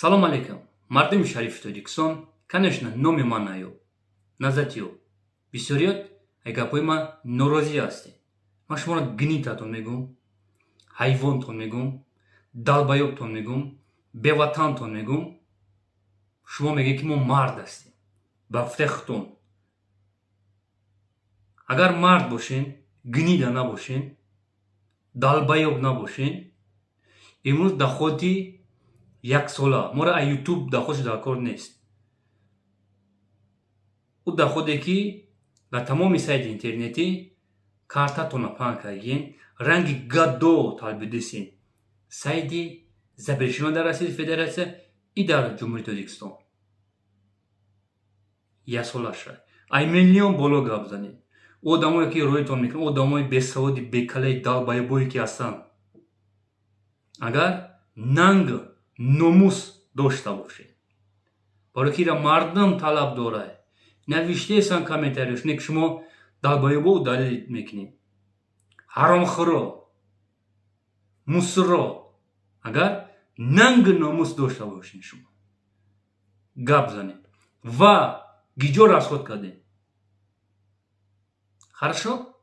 Салом алейкум, мардуми шарифи Тоҷикистон. Конечно, номи ман Аюб Назатиёб. Бисёриёт ай гапҳои ман норозӣ ҳастед. Ман шуморо гнида тон мегӯм, ҳайвонтон мегӯм, долбоёб тон мегӯм, беватантон мегӯм. Шумо мегӯед, ки мо мард ҳастем. Ба гуфтаи худтон, агар мард бошен, гнида набошен, долбоёб набошен, имрӯз доходи яксола моро а Ютуб доход дар кор нест. Ӯ доходе, ки дар тамоми сайти интернетӣ картатона паҳн кардагиен, ранги гадо талбидисен, сайти запрещено дар Российской Федерация и дар Ҷумҳурии Тоҷикистон, яксолаша ай миллион боло гап занед. Одамое, ки роитон мекунанд, одамои бесаводи, бекалаи, долбоёб ое, ки ҳастанд, агар нанг номус дошта бошед, барои ки ира мардум талаб дорад, навиштесан комментарий ш не, ки шумо долбоёб о далел мекунед, ҳаромхӯро, мусро. Агар нанг номус дошта бошед, шумо гап занед ва гиҷо расход кардем. Хорошо.